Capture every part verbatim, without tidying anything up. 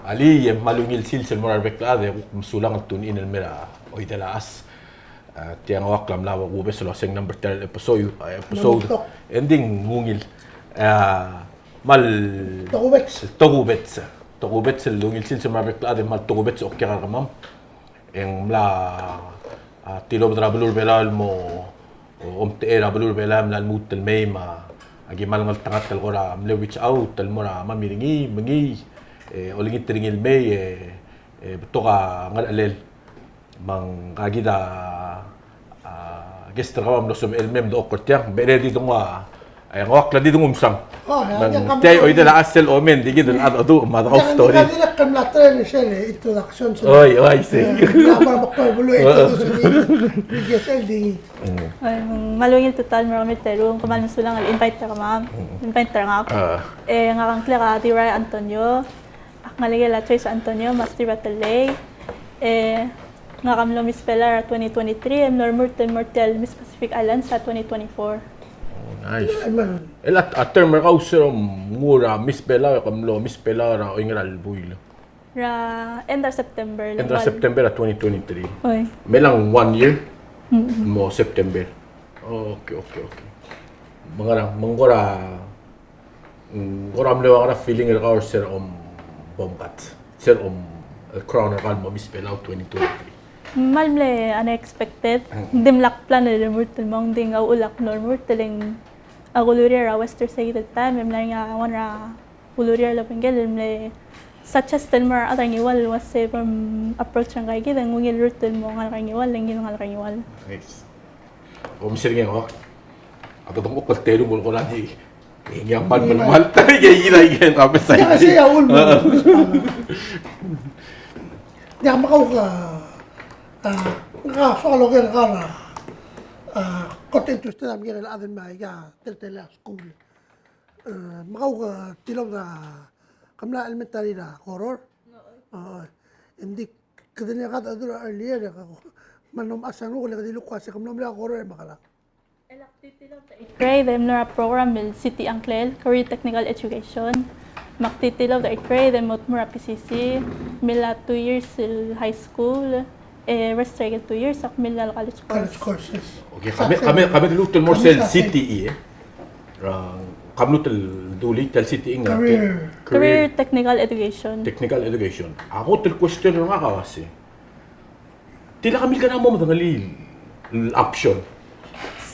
Alii, e kmal ungil sils el mo er a rebek el chad e kuk mesulang el tune in el mei er a Oidel a Chas. A, tia ng ua kmal mla kobes el uaseng number ten el episode, a, episode. Ng di ng ungil. A, kmal tokubets. Tokubets. Tokubets el ungil sils el mo er a rebek el chad e kmal tokubets a okiu er kemam. E ng mla, a, tilobed er a beluu er a Belau el mo, o, omtechei er a beluu er a Belau e mla lmuut el mei me a, a ki kmal ngeltengat el kora mle reach out el mo er a mami er ngii, me ngii, e, olengit er ngii el mei, e, e, betok a ngerechelel. Me ng ka kid a, a, guest er kau a mlo sebechel el mei me de oker tiang, me er ngii di dengua, e, ng ua kmal di dengua msang. Oh, ya, me ng ya, tia Oidel a Chas el omen, di kid el chad a du, me a dengau story. Dirrek el mla train sel introduction. Oi, oi, sei. E, mla, mla, mla, mla, introduction. Oi, me ng kmal ungil tutau el mo er kemiu el teru, kmal mesulang el invite er kemam, invite er ngak. A. E, ngak a ngklek a Dirai Antonio. Ak ngelekel a Trace Antonio me a Steve Ratelei. E, ngak a mlo Miss Belau er a twenty twenty-three, e mlo remurt el mo er tia el Miss Pacific Islands er a twenty twenty-four. Oh, nice. El a, a term er kau se er a mnguu er a Miss Belau, e ke mlo Miss Belau er a oingerachel el buil? Er a end er a September. End er a September er a twenty twenty-three. Oi. Me ng one year? Mm-mm. Mo September. Okay, okay, okay. Me ng ngar er a, me ng kora Mm, kora mle ua ngera feeling er kau er se er a omkat, se er a crown er kau el mo Miss Belau twenty twenty-three? Kmal mle unexpected. Mm. Ng dimlak plan el remurt el mong, ng di a uchul ak mlo remurt e le ng ak ulureor er a Western State el taem, e mla er ngii a one er a ulureor el obengkel el mle suggest el mo er a rechad er a Ngiwal el uase bo mapproach er ngka kid e ng ungil el remurt el mo ngalek er a Ngiwal, e le ng ngii a ngalek er a Ngiwal. Nice. Omes er ngii a, a dodengchokl el teru el kora di, e ngii a kmal melemalt, e ngii a, e ngii a kmal melemalt. Ia, sei a ulmo. Ia, me kau ka, a, ngak a soak el oker er kau a, a, kot interested a mle chad el mei a teletelel a skuul. E, me kau ka tilobed a, ke mla elementary er a Koror? A, e ng di kede ngii a kede dulu er a earlier, e ke kmal mlo mechas a ngklel e ke di luk uase ke mlo mei er a Koror e mekerang. El ak di tilobed er a eighth grade e mlo er a program el C T E a ngklel, Career Technical Education. Me ak di tilobed er a eighth grade e mo tmuu er a P C C, mla two years el high school, e rest er a ikel two years, ak mla el college course. College courses. Okay, kemiu, kemiu, kemiu a lmuut el mo er sel C T E, e. Kemiu a lmuut el dulii tia el C T E ng Career. Career Technical Education. Technical Education. A kot el question er ngak a uase, tia kemiu el kora mo medengelii el option?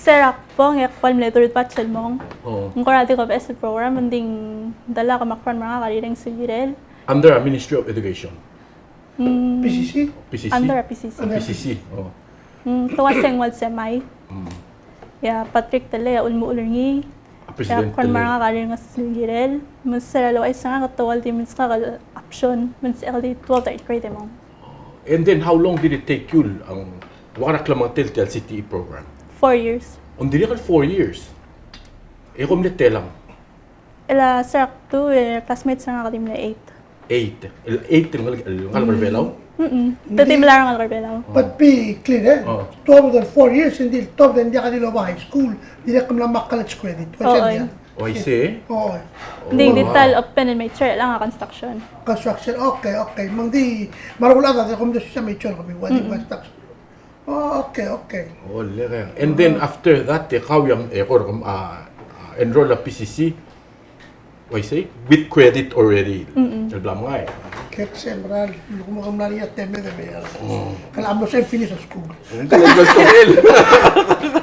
Se er a kbong e ak kmal mle duubech el mong. Oo. Ng kora di ko beches el program, ng di ng delak me a kbong er ngak a rireng sel kirel. Under a Ministry of Education. Mm. P C C? P C C? Under a P C C. Under P C C, oo. Mm, te uase ng ua el semai. Mm. Ia, Patrick Tellei a ulemuchel er ngii. A president Tellei. Ia, ak kmal mera ngak a rireng sel kirel. Me se er a louchais er ngak e te ua el di meskak el option. Me ng sebechek el di twelve er a eighth grade e mong. And then how long did it take you? Ng ua ngera klemengetel tia el C T E program? Four years. Ng dirrek el four years. E kom mle telang? El a se er a kdu, e classmates er ngak a di mle eight. Eight. El eight el ngal-, el ngalek er a Belau? Mm-mm. Te di mla er a ngalek er a Belau. But be clear, e? Oo. Twelve el four years, e ng di el twelve e ng diak di loba high school, dirrek el mla mo college credit. Oo. Uaisei? Oo. Ng di, di ta el open el major, e chelechang a construction. Construction, okay, okay. Me ng di, me a rokui el chad a di kom di se a major, kemiu a di construction. Oh, okay, okay. Oh, le ke. And then after that, e kau a, e kora, a, a, enroll er a P C C, uaisei, with credit already. Mm-mm. El bla mengai. Kek se mera el, luk mo kemla er ngii a temed e mei. Mm. Ke mla mo se finish a school. Ng kora el bla soal.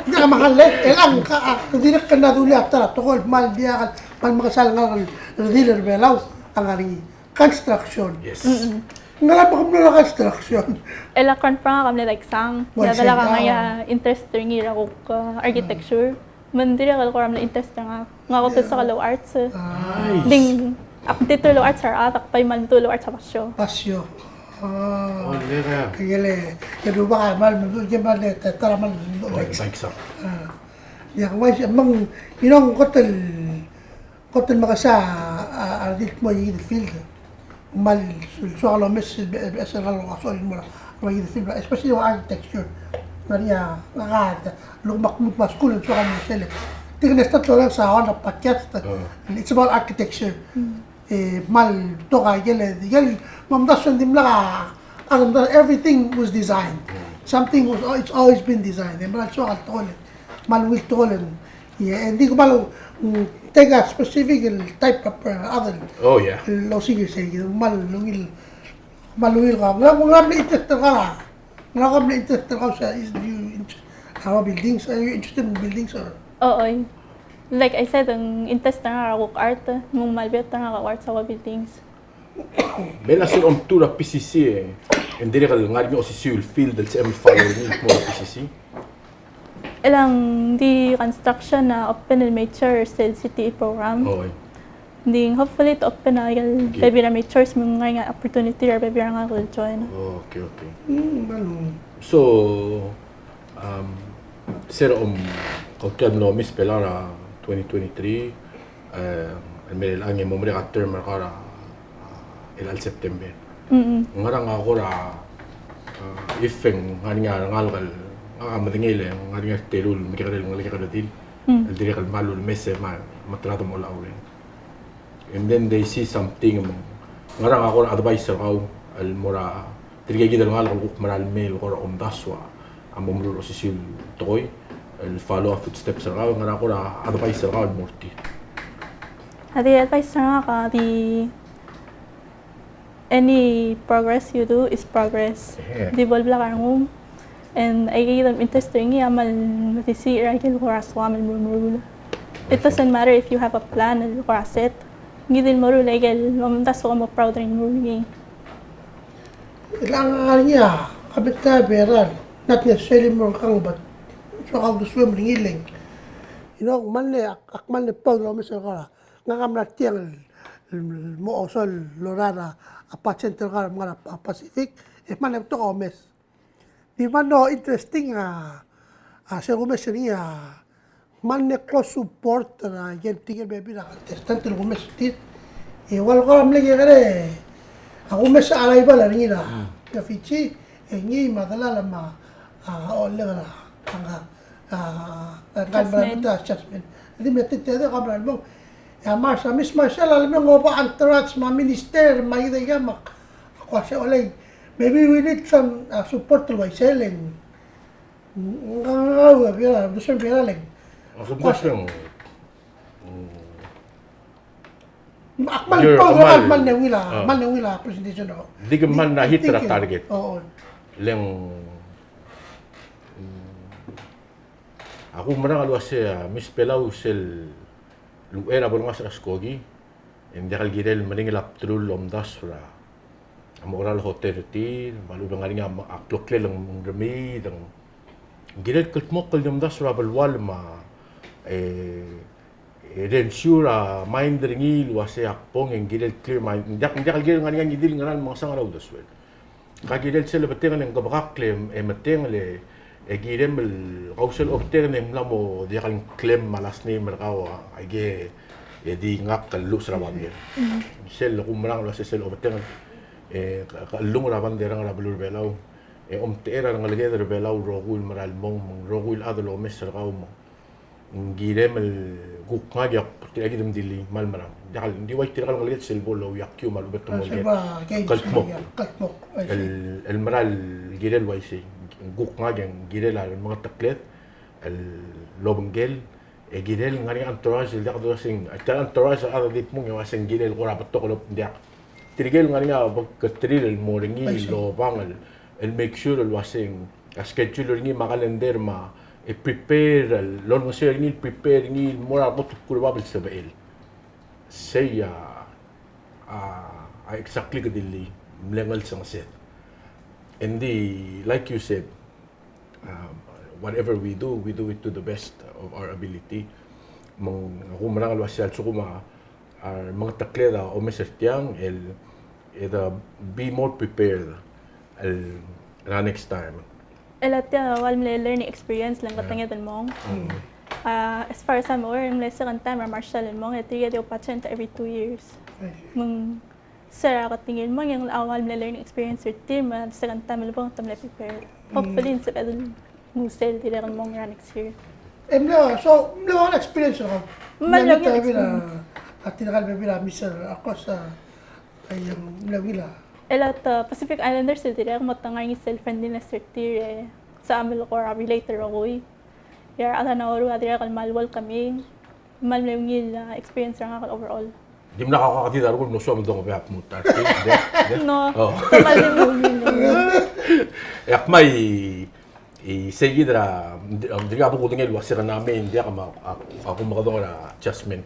Ng kora mahal, e. E ng ka, a, ke dirrek el mla dulii a ta er a tekoi el kmal diak, kmal mekesai el ngar er a redil er a Belau a ngar er ngii. Construction. Yes. Mm-mm. Ngera me ke mlo er a construction? El a grandpa er ngak a mle daiksang. Ia, delak a ngar er ngii a interest er ngii er a kuk, uh, architecture. Me ng dirrek el kora mle interest er ngak. Ngak a kot el soak el ouarts. Nice. Ng di ak di ta el ouarts er a rechad, ak bai me ng di ta el ouarts er a basio. Basio. Ah. Oh, le ke. Ke le, ke rubak a kmal, ke kmal, te, te, kmal, oh, daiksang. Ah. Ia, uaisei, me ng, you know, kot el Kot el mekesai a, a, a redil el kmo er a field. Me ng soak el omes el be-, beches el ngar er a soal el mo er a field, especially a architecture. Ngar er ngii a, a, a, luk me ak lmuut me a skuul e ng soak el mo select. Tia kid a start el orrenges a one podcast. It's about architecture. E, kmal betok a ikel, ikel, me a omdasu e ng dimlak a, a, everything was designed. Something was, it's always been designed. E, kmal soak el tekoi el, kmal ungil tekoi el, e, e ng di kmal, mm, take a specific type of, uh, other. Oh, yeah. El osiik er sei, kmal ungil, kmal ungil ka. Ng, ng, ng interest er kau a Ngera kau mle interest er kau sa, is, do you interest er a buildings? Are you interested in buildings or? Oo. Like I said, ng interest er ngak a kuk art, ng kmal beot er ngak a kuk art sa kuk buildings. Me a last er a omtuu er a P C C e, e ng dirrek el ngar er ngii a osisiu el field el sebechem el follow er ngii el kmo er a P C C? E le ng di construction a open el major er sel C T E program. Oo. Ng di hopefully te open a ikel bebil er a majors me ng ngar er ngii a opportunity er a bebil er ngak el join. Okay, okay. Mm, well. So, um, se er a om, kau tia el mlo omes er Belau er a twenty twenty-three, eh, el mei er chelechang e mo merek a term er kau er a, ah, el chelecha el September. Mm-mm. Ngerang a kora, ah, if e ng ngar er ngii a rengalek el, ngak a medengei el ng ngar er ngii a reteru el mekekerei el ngelekek er a redil, mm, el dirrek el kmal ulemes e me, me te rate mo ulaureng. And then they see something, me ng ngerang a kora advice er kau el mo er a tirke kid el ngalek el kuk mera el mei el kora omdasu a mo meruul a osisiu el tekoi el follow a footsteps er kau, ngerang a kora advice er kau el mo er tir? A di advice er ngak a di any progress you do is progress. Yeah. Di bo el blak a rengum. And aike kid el interest er ngii a kmal mesisiich er a ikel kora soam el meruul. It doesn't matter if you have a plan el kora set. Ng di el meruul a ikel omdasu e ke mo proud er ngii el meruul er ngii. Chelechang a ngar er ngii a bita beral, not necessarily mo er kang, but soak a uldesuem er ngii el, you know, kmal mle, ak, ak kmal mle proud el omes er kau. Ngak a mla er tiang el, el mo osol el lorael a, a patient er kau el ngar er a Pa-, Pacific, e kmal mle betok a omes. Di kmal mlo interesting a, a sel kumes er ngii a, kmal mle close support er a ikel, tirke el bebil er a contestant el kumes er tir. E ua el kora mle kekerei a kumes a arrival er ngii er a, mm, Fiji, e ngii me a delal me a, a, ollek er a, a, a, a, Jasmine. Jasmine. Di mle tia, tia, tia, kau mera el mong. E a Marshall, Miss Marshall a lemei e ng oba entourage me a minister me a ikei me a, a kuk uase olei. Maybe we need some, uh, support el uaisei e le ng, ng, ng, ng, ng, ng, ng, ak kmal, kmal, kmal mle ungil a, ah, kmal mle ungil a presentation er kau. Di kmal mle hit er a target. Oo. Le ng, mm, a kumerang el uase a Miss Belau sel uchei er a bo lengasech er a skoki, e ng diak el kirel el meringel a bdelul el omdasu er a, a mo er a hotel er tir, me a lechub e ng ngar er ngii a, a kloklel e ng remiid, e ng kirel kldmokl el di omdasu er a belual me a, e, e de ensure a mind er ngii el uase ak bong e ng kirel clear mind. Ng diak, ng diak el kirel ngar er ngii a ngii di el ngerang el mengesang er a uldesuel. Ka kirel sel obetengel e ng kebekakl e metengel e kirem el kau sel obetengel e ng mla mo diak el ngklem a last name er kau, aike e di ngak el luches er a babier. Sel kumerang el uase sel obetengel e ke, ke chelung er a banderang er a beluu er a Belau. E omtechei er a rengeleked er a Belau el rokui el mera el mong, me ng rokui el chad el omes er kau me ng Ng kirem el kuk ngak e ak, tirka kid me di le kmal merang. Diak el, ng di ua tirka el ngeleked sel bo lokiu me a lechub e te mo, ah, sel bo, kldmokl. Kldmokl. El, el mera el kirel uaisei. Ng kuk ngak e ng kirel a remengetekled el obengkel, e kirel ngar er ngii a entourage el diak dodeseng, a entourage a di kmung e uase ng kirel kora betok el diak. Tirke el ngar er ngii a beketerir el mo er ngii el obang el, el make sure el uase ng a schedule er ngii me a calendar me a, e prepare, el olengeseu er ngii el prepare er ngii el mo er a kot el kurebab el sebechel. Sei a, a, a exactly kede di mle ngelsengesed. And di, like you said, um, whatever we do, we do it to the best of our ability. Me ng, a kumerang el uase a lsekum a, a remengetekled a omes er tiang, el, e de be more prepared el, er a next time. El a tia a ua mle learning experience el ngketenged el mong. Mm. Ah, as far as I'm aware, mle second time er a Marshall el mong, e tirke di oba change every two years. I see. Me ng se er a ketengel el mong, e ng ua mle learning experience er tir, me a second time el bong te mle prepared. Mm. Hopefully, ng sebeched el nguu sel dirrek el mong er a next year. E mle, so, mle ua experience er kau. Mle ua experience. A tirka el bebil a missed across a, a iang mle ungil a. El a, uh, Pacific Islanders el dirrek me te ngar er ngii sel friendliness er tir e, se a mle kora relate er a kuk. E a rechad er a Nauru a dirrek el kmal welcoming, kmal mle ungil, uh, experience er ngak el overall. Dimlak a kuk di a rokui el mlo soam el dongebei a dmu er tir, de, de. No, kmal di mle ungil. E ak mai I sei kid er a, ng dirkak bo kudengei el uase kede mei, ng diak me a, a, a kumekedong er a Jasmine.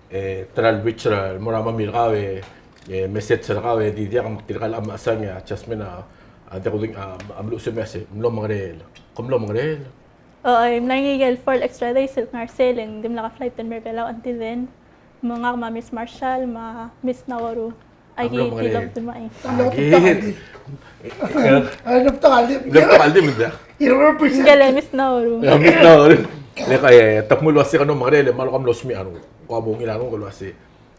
E, ta er a reach er a, mo er a mami er kau e, e, message er kau e, di diak me tirka el mechesang e a Jasmine a, a diak kudengei, a, a mluches el mei a se, mlo mengereel. Ke mlo mengereel? O, e, mla er ngii el four extra days el ngar er sel, e ng dimlak a flight el mei er a Belau until then. Me ngak me a Miss Marshall, me a Miss Naoru. Aki, a mlo mengereel. Tilong tumai. A, mlo, aki. Mlo betok a ldim. Mlo betok a ldim, mlo betok a ldim, mlo betok a ldim, mlo betok a ldim. Ngike el Miss Naoru. A, Miss Naoru. Le ka, e, te kmo el uase ke mlo mengereel, me a leko mlo smiich a renguk. Ko mo ungil a renguk el uase.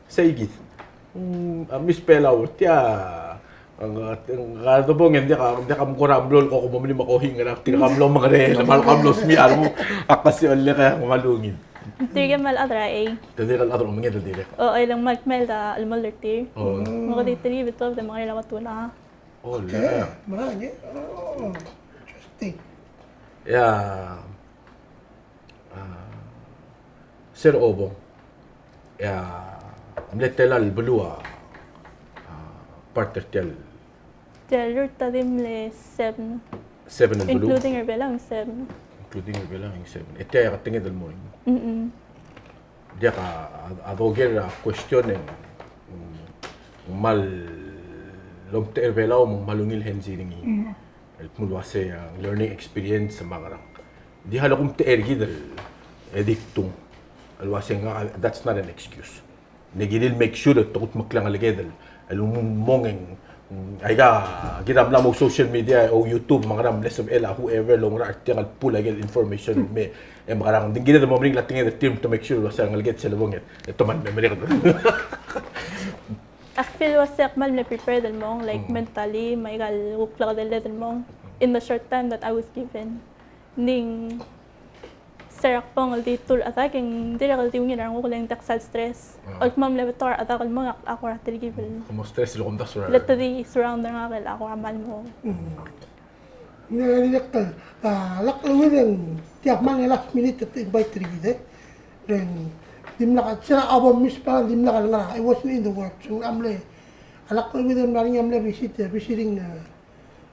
Sei kid. Mm, a Miss Belau, tia, ng, ng, ka debong e ng diak, ng diak a mkora mlo el ko mo mli me ko hing er a tirka el mlo mengereel, me a leko mlo smiich a renguk. Ak kasiol e le ka, kmal ungil. Tirke el kmal chad er a ei. Te dirrek el chad er a omenged el dirrek. O, e le ng kmal kmal a chelemolem er tir. O. Me kede telkib el tuobed e mengereel a kot el ua. O, le. Okay, merang, e. O, interesting. Ia, a, se er a obong. Ia, mle tela el beluu a, a, part er tia el Tia el route a di mle seven. Seven el beluu. Including er a Belau, seven. Including er a Belau, seven. E tia a ketenged el mo er ngii. Mm-mm. Diak a, a, a doker a question e ng, mm, ng kmal omtechei er a Belau me ng kmal ungil hands er ngii. Mm. El kmo el uase a learning experience me a ngerang. Di a leko omtechei er kid el, e diktung. El uase ng, that's not an excuse. Ng kirir el make sure e te kudmeklii a ngeleked el, el mong e ng, mm, aika, kid a mla mo social media, o YouTube, me a ngerang, mle sebechel a whoever el oungerachel er tiang el pull aike el information el mei, e me a ngerang, ng di kired el mo meringel a tekinged er tir me te make sure el uase a ngeleked sel lebong e te kmal memory. Ak feel el uase ak kmal mle prepared el mong, like, mm, mentally, me aika el kuk klekedelled el mong, in the short time that I was given. Ng di ng se er a kbong el di tul a dak e ng dirrek el di ungil a renguk e le ng diak sal stress. A. El kmo ng mle betok a dak el mong e ak kora telkib el. Kmo stress el kumdasu er a. Le te di surround er ngak el ak kora kmal mo. Mm. Ng dirrek el, a, lak leuid e ng tia kmal last minute te invite er kid e. Then dimlak a, se er a bo Miss Belau dimlak el ngar er a, it wasn't in the works. Ng mle, a lak leuid e ng mla er ngii a mle visit, visiting, a,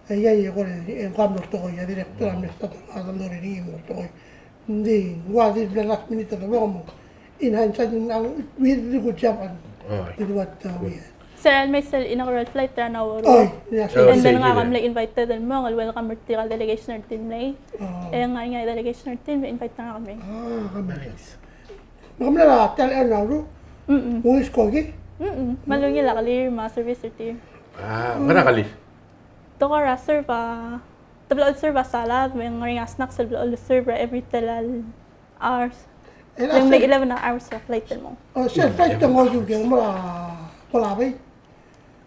E a, e a kora, e ng kora mlo tekoi, a director a mle start a mlo er ngii e mlo tekoi. Ng di, ng ua di mle last minute a debong me. In hindsight, ng, we did a good job on, oi, with what, uh, we had. Se er a mle sel inaugural flight er a Nauru. Oi, yeah, and then ngak a mle invited el mong el welcome er tirka el delegation er tir el mlei. Oh. E ng ngar er ngii a delegation er tir el mle invite er ngak el mei. Ah, nice. Me ke mle er a tia el Nauru? Mm-mm. Ungil skoki? Mm-mm. Me a ungil a kelir me a service er tir. Ah, ngera kelir? Te kora serve a, te blechoel serve a salad, me ng ngar er ngii a snacks el blechoel serve er a every tela el hours. E ng mle eleven hours er a flight el mong. O, sel flight el mong e ng mo er a Pohnpei?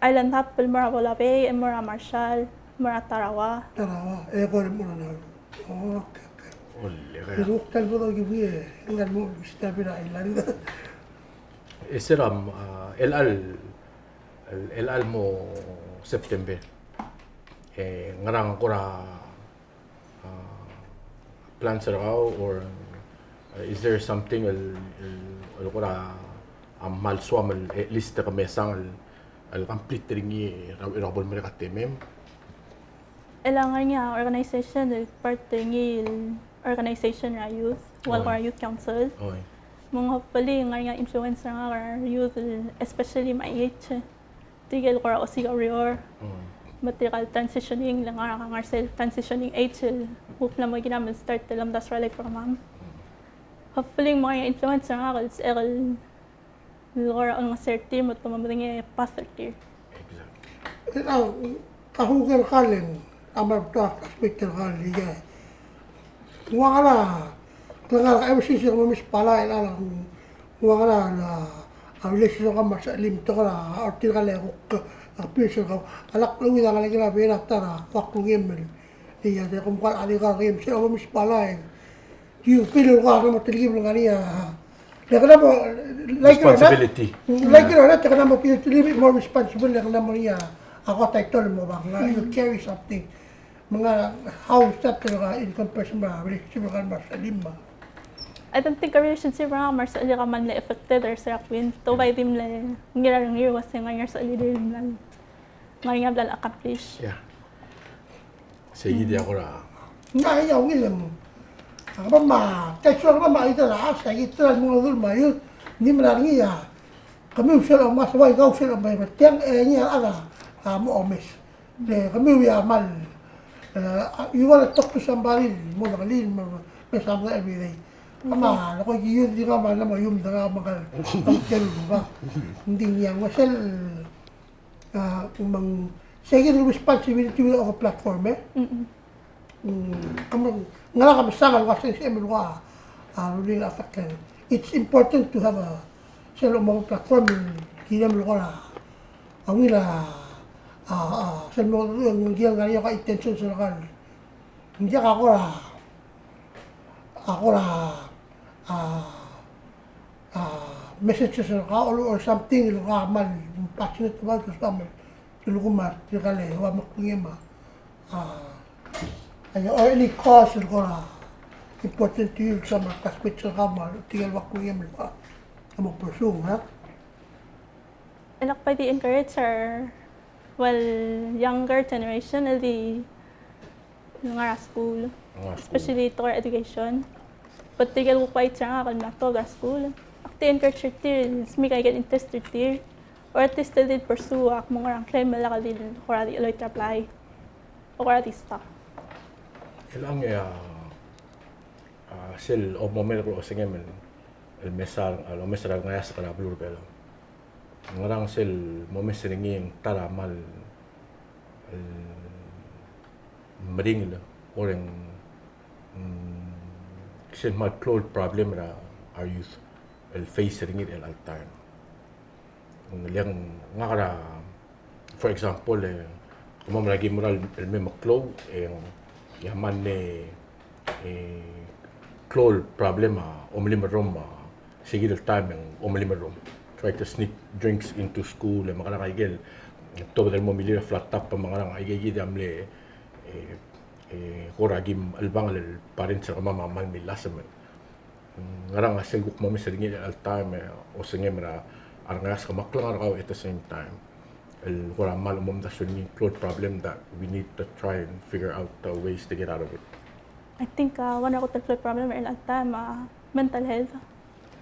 Island hub el mo er a Pohnpei, e mo er a Marshall, mo er a Tarawa. Tarawa, e kora mo er a Nauru. Okay, okay. Ole, kora. E kuk tal bo dokiu e, ng ngar mo bisita er a island. E se er a, a, el al el, el mo September. E, ngerang kora, a, plans er kau, or, a, is there something el, el, el kora, a, kmal soam el, at least ke mesang el, el complete er ngii er a, er a bo lemerek a temem? El ngar er ngii a organization el part er ngii el organization er a youth, ua el kora youth council. Oi. Me ng hopefully ng ngar er ngii a influence er ngak er a youth, especially my age. Tirke el kora osiik a ureor. Mm. Me tirka el transitioning, le ngar er a ngar er sel transitioning age el kuk mla mo kiram el start el omdasu er a life er kemam. Mm. Hopefully ng mo ngar er ngii a influence er ngak el sebechek el el kora olengeseu er tir me te mo medengei a path er tir. Exactly. E a, a kuk el kaleng, a mle betok a classmate er kau el ike. Ng ua ngera, klengar a ever since ke mo Miss Palau el a, ng ua ngera a relationship er kau me a sechelim, te kora, or tirka el kuk, a, peers er kau. A lak leuid a ngelekel a Bera ta er a ua klungem el. Ia, se kom kora a di kau ngii, se mo Miss Palau. Do you feel el kora mo telkib el ngar er ngii a Le kede mo, like it or not, responsibility. Like it or not, kede mo feel a little bit more responsible, le kede mo er ngii a, a ko title mo bang, you carry something. Me ng how is that, uh, in comparison me a relationship er kau me a Selim? I don't think a relationship er ngak me a Selim a kmal mle affected er se er a point. Though by di mle ngar er ngii el uase ng ngar er ngii a Selim el mle ngar er ngii a bla le accomplish. Yeah. Sei di a kora. Ng ngar er ngii a ungil e ng. A kemam a, kaisoak a kemam a, ita el a, sei di a mengodech el mo youth, ng di mla er ngii a, kemiu sel omes, ua ikau sel omes, tiang, e ngii a rechad a mo omes. Le kemiu a kmal, e, you wanna talk to somebody, mo er ngii, mo, mo somebody every day. Kemam a, le ko youth di kemam a, mo youth di kemam a, kmal, kmal tel ba. Ng di ngii a, ng sel, a, me ng, sei kid el responsibility of a platform, e? Mm-mm. Mm, kemam, ngera kemesang el uase ng sebechem el ua, a, rullii a fakel. It's important to have a, sel mo platform, kirem el kora, a ungil a, a, a, sel mo, ng kirem el ngar er ngii a intention sel kora. Ng diak a kora, a kora, a, a, messages er kau or, or something el kau kmal passionate about, el kmal, el kmal, tirka el ua meklungem a, a, or any cause el kora important to you, el kmal classmates er kau me tirka el ua klungem el kora, kmal pursue, ha? E ak bai di encourage er a, well, younger generation el di ngar er a skuul, ngar er a skuul, especially toward education. But tirke el kuk bai chang a kmal mla tobed er a skuul, ak di encourage er tir el smiik aike el interest er tir, or at least el di pursue a kmo ngerang el klem el lak el di kora di eloit er a blai, o kora di stuck. Chelechang e a, a, sel omomes el osengem el, el mesa, el omes er a rengeasek er a beluu er a Belau. Ngerang sel momes er ngii e ng ta er a kmal, e, meringel, or e ng, mm, sel kmal klou el problem er a, our youth el face er ngii er chelecha el taem. Ng le ng ngak er a, for example, e, kemam er a ki mera el, el me meklou, e, ng, e a kmal, e, e, klou el problem a omelim el rrom, a, sei kid el taem e ng omelim el rrom. Try to sneak drinks into school, e mekerang aike el, tobed el mo milil a flat top, mekerang aike kid a mle, e, e, kora kim chelebangel el parents er kemam a kmal millasem. Ngerang a sel kuk momes er ngii er chelecha el taem e osengem er a rengeasek me a klengar er kau at the same time. El kora kmal omdasu er ngii el klou el problem that we need to try and figure out the ways to get out of it. I think, uh, one er a kot el klou el problem er chelecha el taem, uh, mental health.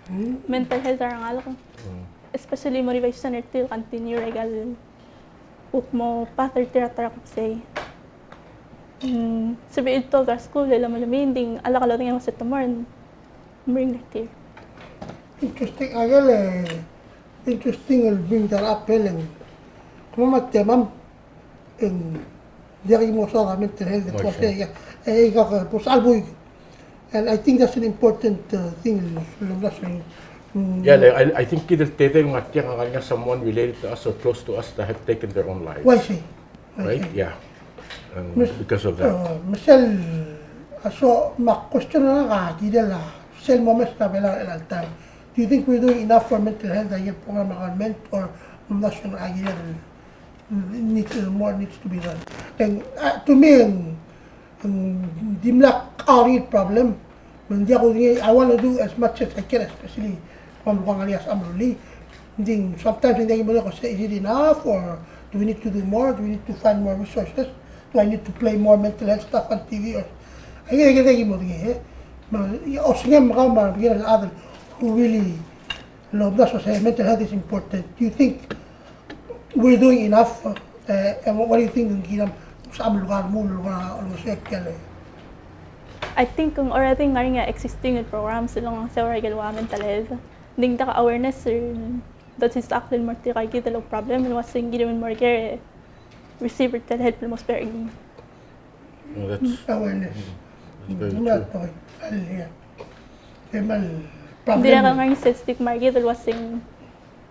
Mm. Mental health er a rengalek. Mm. Especially motivation er tir el continue er aika el kuk mo path er tir a ta er a kuk sei. Mm, sebechir el tobed er a skuul e lomelemii, ng di a lak lodengei el uase te mo er a meringel er tir. Interesting, aike el, e, interesting el bring that up, e le ng kemam a temam, e ng diak ki mo saod a mental health, e, ko sei, e, e, ka, ka, ko sa el buik. And I think that's an important, uh, thing, el, el, mm. Yeah, I, I think kid el tedei el ngar tiang a ngar er ngii a someone related to us or close to us that have taken their own lives. Well, I see. Right? Yeah. And because of that. Uh, me sel, a so, me a question er ngak a kirel a sel momes er a Belau er chelecha el taem. Do you think we're doing enough for mental health, a ikel program er a government or national, a kirel el needs, more needs to be done? And, uh, to me, ng, ng dimlak a real problem. Me ng diak kudengei, I want to do as much as I can, especially kemam el kuk ngar er ngii a sechemerullii. Ng di sometimes ng diak ki mo ko sei, is it enough or do we need to do more? Do we need to find more resources? Do I need to play more mental health stuff on T V? Or, aike, aike, aike el mo dengei, e. Me, osengem me kau me a kirel a chad el who really el omdasu el uase mental health is important. Do you think we're doing enough? E, e, what do you think? Ng kirem, sa mlo kar mo, lo kar, lo se kele. I think ng already ng ngar er ngii a existing el programs el ngar er a Belau er a ikel ua mental health. Ng di ng diak a awareness er a dosis a kle el mo er tirka kid el problem el uase ng kirem el mo er ker e receive er tia el help el mo smecher er ngii. No, that's awareness. Mm, that's very true. Ng diak a ngar er ngii sel stigma er kid el uase ng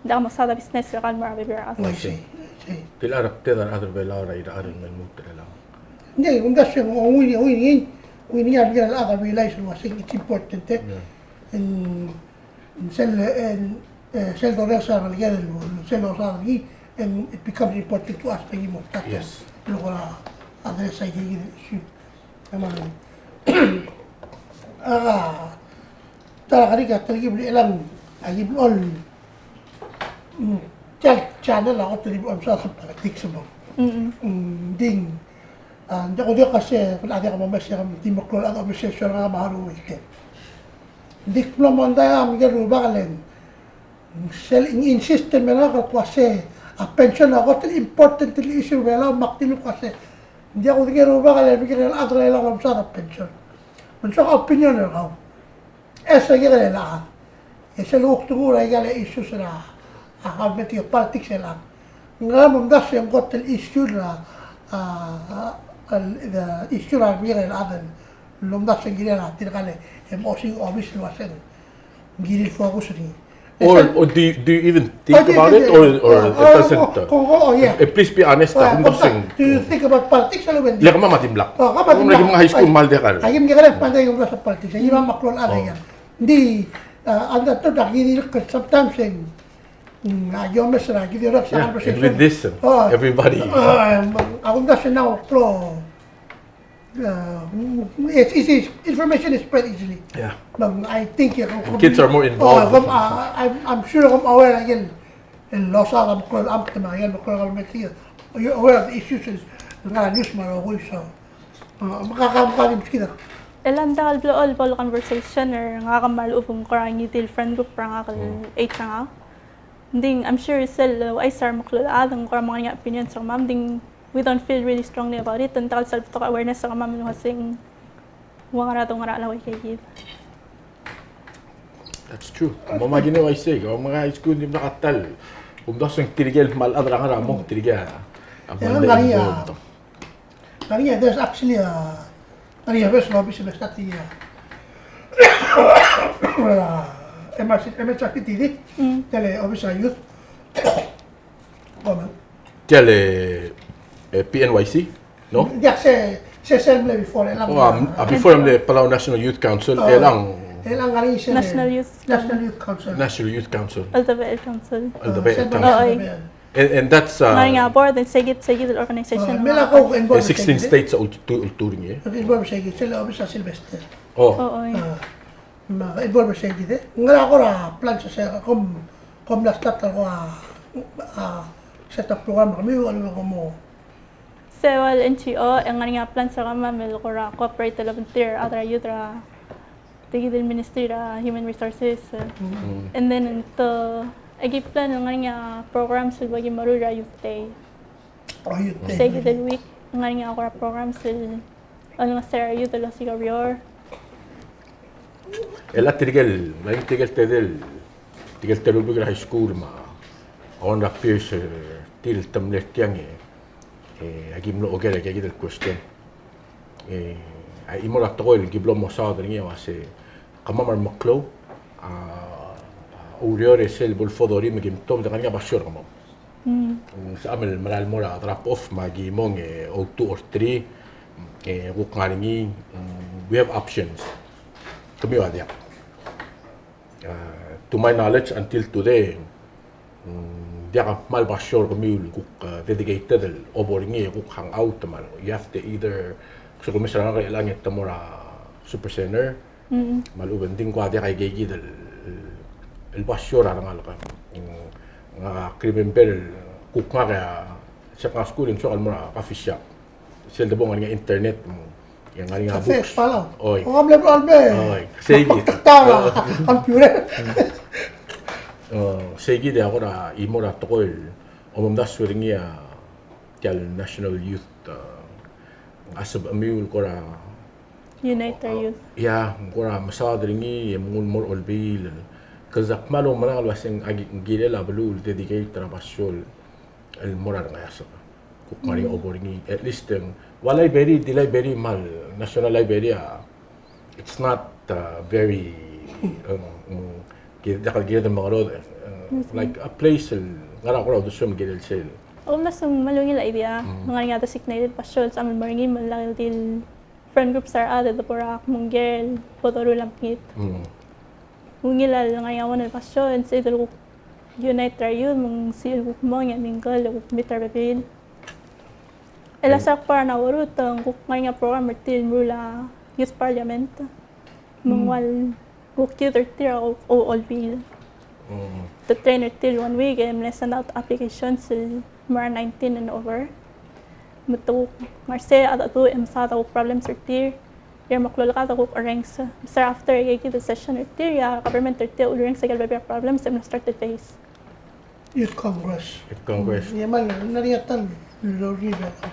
diak mo saod a business er kau el mo er a bebil er a chad. I see, I see. Tia el chad er a Belau er a, er a, er a mle lmuut er chelechang. Ng di, ng di se ng ungil, ungil, ungil, ungil a bla el chad a realize el uase it's important, e. Yeah. And sel, e, e, sel dorael a ngelekel, sel dosaod er ngii, and it becomes important to us, me ki mo start. Yes. Lo ko er a address a ikei el issue. Kemam. A, ta er a kerik a telkib el chelechang, aki mlo, mm, tia el channel a kot el di mlo mesaod a politics me. Mm, ng di, a, ng diak kudiak a se, a diak momes e ng di meklou el chad a omes e sel ngar er a maru el te. Ng di mlo mondai a Miguel Rubak el, sel ng insist el mei er ngak el kmo se a pension a kot el important el issue er a Belau, me ak di mle kmo se ng diak kudengei e Rubak el Miguel el chad er a Belau el omesaod a pension. Me ng soak a opinion er kau. E se kid el chad. E sel kuk tenguu er a ikal issues er a, a, government e politics el chad. Ngera me omdasu e ng kot el issue er a, a, a, el, el issue er a Miguel el chad el omdasu e ng kirel a tirka el, e mo osisiu a obis el uasei ng kirir el focus er ngii. Or, or do you, do you even think about it, or, or it doesn't, uh, oh, oh, yeah. Eh, please be honest, uh, do you think about politics a lobeng? Le kemam a dimlak. Oh, kemam a dimlak. Ng dimlak. High school me a diak el. Aki mle kekerei el kmal diak el omdasu a politics. Aki mle meklou el chad a ian. Ng di, uh, and that, that, sometimes, eh, mm, a ki omes er a, ki dirrek er a conversation. Yeah, and with this, uh, everybody. Oh, um, a kumdasu e ng klou. Uh, it's easy. Information is spread easily. Yeah. But I think, uh, kids are more involved. Oh, uh, I'm, I'm sure kom aware again. El losa a meklou el amt me a ikel meklou el government, you're aware of the issues el ngar er a news me a rokui, so, uh, me ka, me ka di meskid a. Chelechang a diak el blechoel bo el conversation er ngak me a lechub e ng kora ngii di el friend group er ngak el age er ngak. Ng di, I'm sure sel, uh, ouchais er a remeklou el chad e ng kora mo ngar er ngii a opinions er kemam, ng di, we don't feel really strongly about it, e ng diak el sal betok a awareness er kemam el uasei ng ua ngera a dongerachel a ua ikei kid. That's true. Mo me a kine uaisei, ko me a high school e dimlak a ta el omdasu e ng tirke el kmal chad er a ngar er a mong, tirke a. Yeah, ngar er ngii a, ngar er ngii a, there's actually a, ngar er ngii a bes el obis el mle start er ngii a, M R C, M H R T T D, tia el obis er a youth. Tia el, eh, P N Y C, no? Diak, se, se sel mle before, e ng, oh, um, uh, before e ng mle Palau National Youth Council, e ng, e ng ngar er ngii sel National Youth, National Youth Council. National Youth Council. Eldebechel Council. Eldebechel Council. Oh, oi. And, and that's, uh, ngar er ngii a board, e ng seikid, seikid el organization. Oh, me a lak ko involve, sixteen states a ultu-, ultuil er ngii. Involve seikid, sel obis er a Sylvester. Oh. Oh, oi. Ah. Me a involve er seikid e. Ngera kora plan se, se kom, kom mla start a kora, a, set up program er kemiu, a lebo kom mo. Se ua el N G O, e ng ngar er ngii a plan er kemam el kora cooperate el obengterir a rechad er a youth er a, tia kid el Ministry er a Human Resources. Mm. And then, e ng, e ki plan el ngar er ngii a programs el bo ki meruul er a Youth Day. Oh, Youth Day. Seikid el week, ng ngar er ngii a kora programs el olengeseu er a youth el osiik a ureor. E le tirke el, me tirke el tedei el, tirke el teruich er a high school me a one er a peers, eh, tir el te mle er tiang, e, e, aki mlo oker er aika kid el question. E, a chimo er a tekoi el ki blo mesaod er ngii a uase, kemam a remeklou a, a ureor e sel bo el fodorir me ki mtobed e ng ngar er ngii a basio er kemam. Mm. Ng sebecham el mera el mo er a drop off me aki mong e o two or three, e kuk ngar er ngii, mm, we have options. Kemiu a diak. Uh, to my knowledge, until today, mm, diak a kmal basio er kemiu el kuk, uh, dedicated el obo er ngii e kuk hang out me a, you have to either, se ko mes er a ngar er chelechang e te mo er a Super Center, mm, me a lechub e ng di ng ko a diak aike kid el, el basio er a rengalek. Mm, ngak a remember el kuk ngak a, se ak ngar er a skuul e ng soak el mo er a coffee shop. Sel debo ngar er ngii a internet, mm, e ngar er ngii a books. Palau. Oi. O, a mle, a mle. Oi, seikid. Computer. Oh, seikid e a kora chimo er a tekoi el omomdasu er ngii a tia el National Youth, uh, a sebechemiu el kora unite our youth. Ia, kora mesaod er ngii e menguu el mo er a Olbiil. Kede kmal oumerang el uaseng aki, ng kirel a beluu el dedicate er a basio el mo er a rengeasek. Kuk ngar er ngii a obo er ngii, at least, um, ua library, di library me a National Library a, it's not, uh, very, um, um, ki-, diak el kired el mengerodech, uh, like a place el ngar er a kora uldesuem el kirel sel. Omdasu me a ungil a idea, mm, me ng ngar er ngii a designated basio el sebecham el mo er ngii me lak el di el friend groups er a rechad e de bo er a kmo ng kirel bo doruul a mekngit. Mm. ungil el ngar er ngii a one el basio, e ng sebeched el kuk unite er a youth, me ng sebeched el kuk mong e mingle e kuk meet er a rebebil. E le se er a kbo er a Nauru, te ng kuk ngar er ngii a program er tir el meruul a youth parliament. Me ng ua el kuk youth er tir a kuk olbiil. Te train er tir el one week e mle send out applications el mo er a nineteen and over. Me te kuk ngar er sei a dedu e mesaod a kuk problems er tir. E a remeklou el chad a kuk arrange. Me se er a after e kid el session er tir, e a government er tir a ulerrenges aike el bebil er a problems e mle start el face. Youth Congress. Youth Congress. Mm, e mal, ng ngar er ngii a ta el lorriid er a,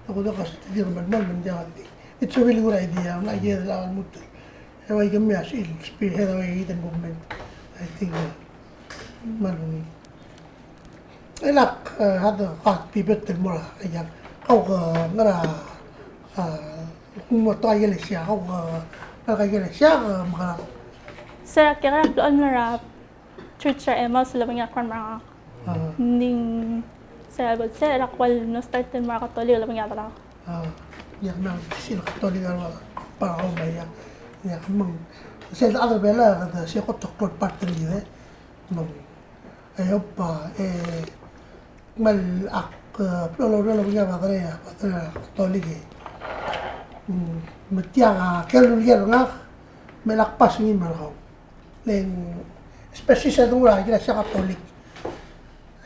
a kuk diak a study er a mal, mal, mal, diak a di. It's a really good idea, ng ngar er ngii a lmuut. E ua ikei me a sel spearhead a ua ikei el movement. I think, uh, mal ungil. E lak, uh, had a, had pivot el mo er a, ia, kau ke ngar er a, uh, kung mo ta ikelesia, kau ke ngar er a ikelesia, uh, me ke. Se er a kuk ngar er a church er a Emmaus el obengkel a Grandma er ngak. Ah. Ng di se er a bo el se er a kuk ua el mlo start el mo er a Katolik el obengkel a Grandma. Ah, ia me ng sel Katolik el obengkel a Grandma, ia. Ia me ng sel other bela, se kot el klou el part er ngii, e. Me ng, I hope, uh, e, me lak, uh, blo, blo, blo, blo, ia, padre, padre Katolik, e. Mm, me tia, uh, ke luliar er ngak, me lak pass er ngii me er kau. Le ng, especially se el dengua er a ikelesia Katolik.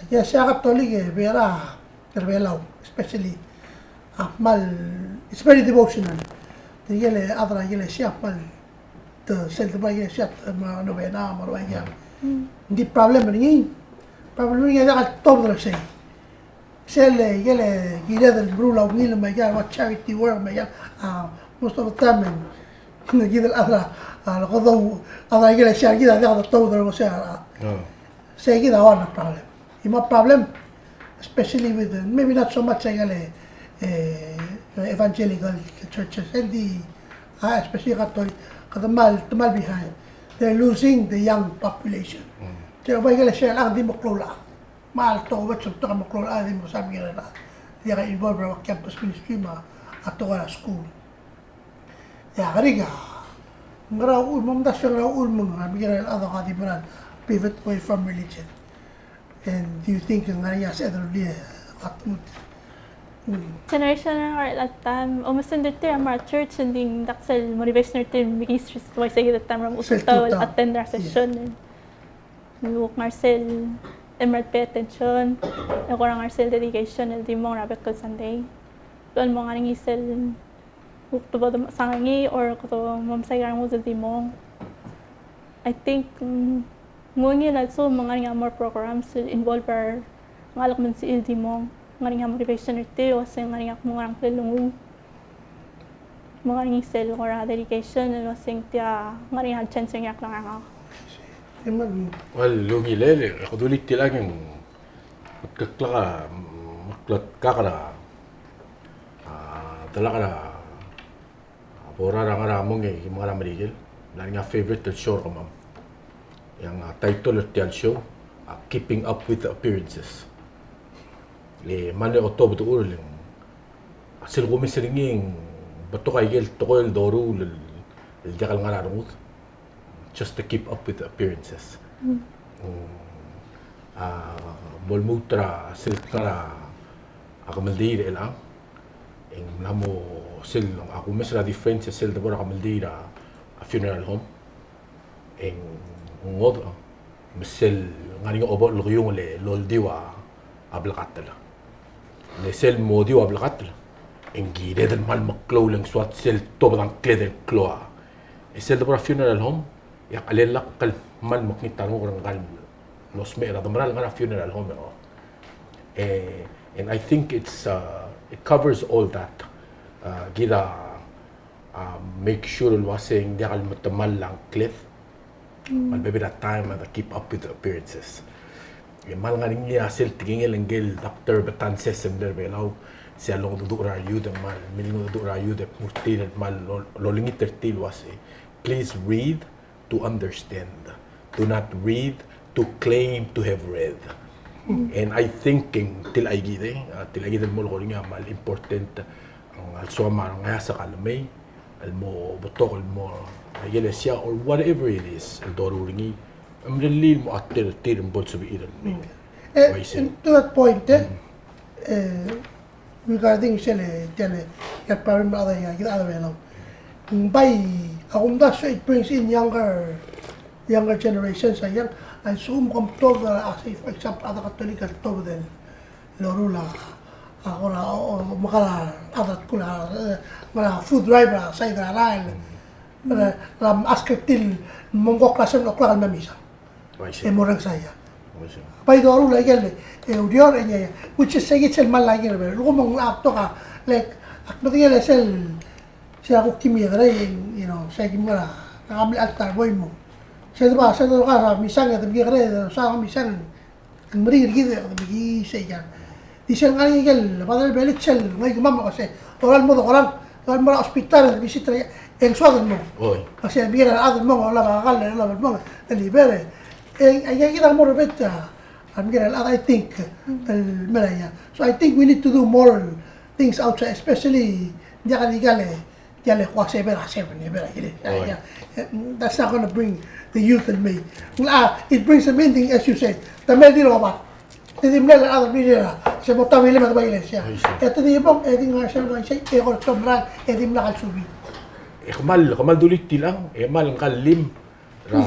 Ikelesia Katolik e bera, er a Belau, especially. A kmal, it's very devotional. Tirke el chad er a ikelesia a kmal, te sel debo er a ikelesia, te mo novena, mo er a ikelesia. Ng di problem er ngii. Problem er ngii a diak el tobed er sei. Sel, ikele, kired el meruul a ungil me a ikal, ua charity work me a ikal, a, most of the time, e ng kid el chad er a, a, lokodou, chad er a ikelesia, kid a diak el tobed er sei, a, sei kid a one problem. E mo problem, especially with, uh, maybe not so much a ikele, e, evangelical churches, el di, a, especially Catholic, kede mal, te mal behind. They're losing the young population. Mm. Sei ua ikelesia el chad a di meklou el chad. Me a ltobed, se el betok a meklou el chad a di mekesai a mengiil er a chad. Diak a involve er a campus ministry me a tekoi er a school. E a kerik a ngera uchul, me ng mdasu e ngera uchul me ng mengiil er a chad a di mera el pivot away from religion. And do you think ng ngar er ngii a sebeched el rullii a kutmut? Mm. Generation er ngak er a chelecha el taem, omes e ng di tir a mo er a church, e ng di ng diak sel motivation er tir el mekiis er a uaisei kid el taem er a mechutechut el attend er a session. Ng kuk ngar er sel, e mera el pay attention, e kora ngar er sel dedication el di mong er a bek el Sunday. Blo el mo ngar er ngii sel kuk te bo de mechesang er ngii, or kede mo mesa aike el rengud el di mong. I think, mm, ng ungil a lsekum me ng ngar er ngii a more programs el involve er a ngalek me ng sebechir el di mong. Ng ngar er ngii a motivation er tir, el uasei ng ngar er ngii a kmo ngerang ngklel el nguu. Me ng ngar er ngii sel kora dedication, el uasei ng tia, ng ngar er ngii a chance er ngii er a klengar er ngak. Well, ungil e, e kede ultirakl e ng kuk klak a, mm, klak a, a, delak a, a, bo er a ngar er a mong e, me ngar er a Merikel, ng ngar er ngii a favorite el show er kemam. E a title er tia el show, a Keeping Up with the Appearances. Le mle otobed er a uchul e ng, a sel kumes er ngii e ng betok a ikel tekoi el doruul el, el diak el ngar er a rengud. Just to keep up with the appearances. Mm. Mm, a, bo lmuut er a sel kngar er a kemeldiil er chelechang. E ng mla mo sel, a kumes er a difference sel debo er a kemeldiil er a, a funeral home. E ng ngodech, me sel ngar er ngii a obo el kiungel el oldiu a blekatel. Le sel mo oldiu a blekatel, e ng kired el kmal meklou el ng soad sel tobed a ngkled el klou a. E sel debo er a funeral home, e a chelellakl el kmal mekngit a renguk er ngka el mlo smecher a de meral ngar er a funeral home, e ng. E, and I think it's, uh, it covers all that. Uh, kid a, uh, make sure el uasei ng diak el metemall a ngkled. Mm. Me a bebil er a taem a de keep up with the appearances. E kmal ngar er ngii a sel tekingel ngike el Doctor Betances el mle er a Belau, se a longedecheduch er a youth, e kmal, me a longedecheduch er a youth, e kmo er tir el kmal lo-, lolengit er tir el uasei, please read to understand. Do not read to claim to have read. Mm. And I think e ng tilechakid, a, tilechakid el mo lekoi er ngii a kmal important, a, ng soam a rengeasek a lemei, el mo betok el mo a ikelesia or whatever it is, el doruul er ngii, e mrellii el mo a tir, tir el bo lsebechir el mei. Mm. Eh, uaisei. And to that point, eh, eh, regarding sel, tia el, tia el problem er a, a, a, a, a, ng bai, a kumdasu e it brings in younger, younger generations, a young, a lsekum kom tuobed a, a, sei, for example, a rechad er a Katolik el tuobed el loruul a, a, kora, o, o, mekera, a, a, kora, e, mekera food drive er a side er a rael. E, er a ask er tir el mo nguu a class el klou el mei er a misa. Uaisei. E mo er a Ngarachamayong. Uaisei. Bai doruul a ikel, e, ureor, e, ia, ia. Which is, sei kid sel kmal a ikel, e, lsekum ng locha betok a, like, ak medengei el sel, sei a kuk kim kekerei, you know, sei kim ngar er a, a mle altar boy mo. Sei de ba, sei de ba, misang, e de kim kekerei, sei a misang. Ng meringel er kid e kede mekiis e ikel. Di sel ngar er ngii ikel, Father Felix, sel ngar er ngii kemam el uase, doral mo, doral, doral mo er a hospital, visit er a, e ng soad el mong. Oi. Uase, Miguel, a rechad el mong, olab a kall, olab el mong, el deliver. E, e, e, kid a mo er a bed, a, a Miguel, a, I think, el mera ia. So I think we need to do more things outside, especially, diak el ikal, e, Tia el kuk uase e ber a seven, e ber a ikal. Oi. Yeah. Eh, that's not gonna bring the youth el mei. Ah, it brings them in, as you said. Te mei el di el obat. Te di mle el chad el mei er a, se mo ta mei el me de bai el sia. Oi, sei. E te di bong, e di ngar er sel uaisei, e kora tomall, e dimlak a lsubii. E kmal, kmal dulii tiang, e kmal ngka el llim er a